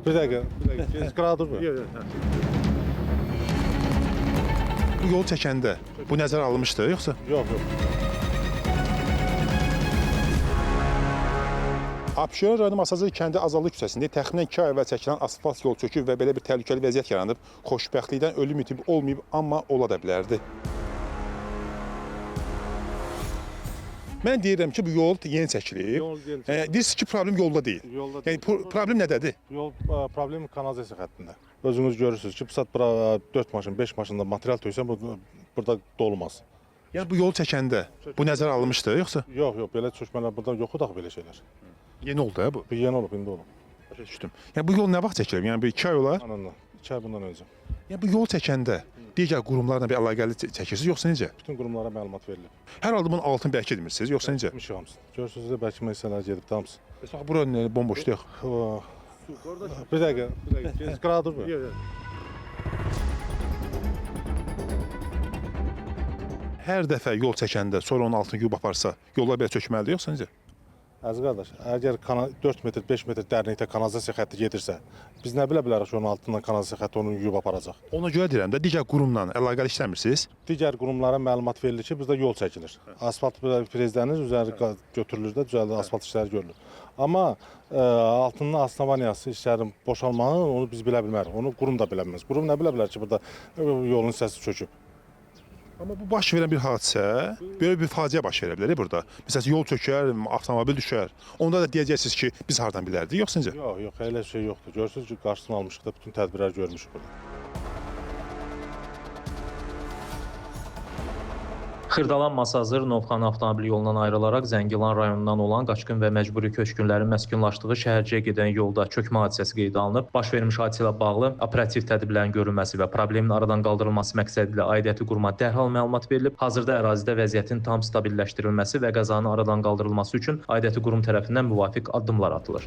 Bir dəqiqə, bir dəqiqə. Gec qıradır bu. Yox, yox. Bu yol çəkəndə bu nəzərə alınmışdı yoxsa? Yox, yox. Abşeron rayonu Masazır kəndi Azallı küçəsində təxminən 2 ay əvvəl çəkilən asfalt yol çöküb və belə bir təhlükəli vəziyyət yaranıb. Xoşbəxtlikdən ölüm itib olmayıb, amma ola da bilərdi. Mən deyirəm ki, bu yol yeni çəkilib. Yol yeni çəkilib. Deyirsiniz ki, problem yolda deyil. Yolda Yəni problem nədədir? Yol problem kanalizasiya xəttində. Özünüz görürsünüz ki, bu saat bura 4 maşın, 5 maşında material töksən bu burada dolmaz. Yəni bu yol çəkəndə bu nəzərə alınmışdı yoxsa? Yox, yox, belə çökmələr burada yox idi axı belə şeylər. Yeni oldu hə bu. Bu yeni olub, indi olub. Başa düşdüm. Yəni bu yol nə vaxt çəkilib? Yəni bir 2 ay olar. Anında. 2 ay bundan öncə. Yəni bu yol çəkəndə digər qurumlarla bir əlaqəli çəkirsiniz yoxsa necə? Bütün qurumlara məlumat verilib. Hər halda bunun altını bərkitmirsiniz yoxsa necə? Bərkitmişik hamısını. Görürsünüz də bərkitmə hissələri gedib də hamısı. Bəs axı bura nə, bomboşdur yox. Bir dəqiqə, bir dəqiqə. Gec qıradır bu. Yox, yox. Hər dəfə yol çəkəndə sonra onun altını yuyub aparsa, yollar belə çökməlidir yoxsa necə? Əziz qardaş, əgər 4 metr, 5 metr dərinlikdə kanalizasiya xətti gedirsə, biz nə bilə bilərik ki, onun altından kanalizasiya xətti onu yuyub aparacaq. Ona görə deyirəm də digər qurumla əlaqəli işləmirsiniz. Digər qurumlara məlumat verilir ki, bizdə yol çəkilir. Asfalt prezlənir, üzəri götürülür də, düzəlilir, asfalt işləri görülür. Amma altının asnavaniyası işlərin boşalmağını onu biz bilə bilmərik. Onu qurum da bilə bilməz. Qurum nə bilə bilər ki, burada yolun hissəsi çöküb. Amma bu baş verən bir hadisə, böyük bir faciə baş verə bilər burada. Məsələn, yol çökər, avtomobil düşər. Onda da deyəcəksiniz ki, biz hardan bilərdik, yoxsa necə? Yox, yox, elə şey yoxdur. Görürsünüz ki, qarşısını almışıq da, bütün tədbirlər görmüşük burada. Xırdalan Masazır Novxanı avtomobil yolundan ayrılaraq Zəngilan rayonundan olan qaçqın və məcburi köçkünlərin məskunlaşdığı şəhərciyə gedən yolda çökmə hadisəsi qeydə alınıb. Baş vermiş hadisə ilə bağlı operativ tədbirlərin görülməsi və problemin aradan qaldırılması məqsədi ilə aidiyyəti quruma dərhal məlumat verilib. Hazırda ərazidə vəziyyətin tam stabilləşdirilməsi və qəzanın aradan qaldırılması üçün aidiyyəti qurum tərəfindən müvafiq addımlar atılır.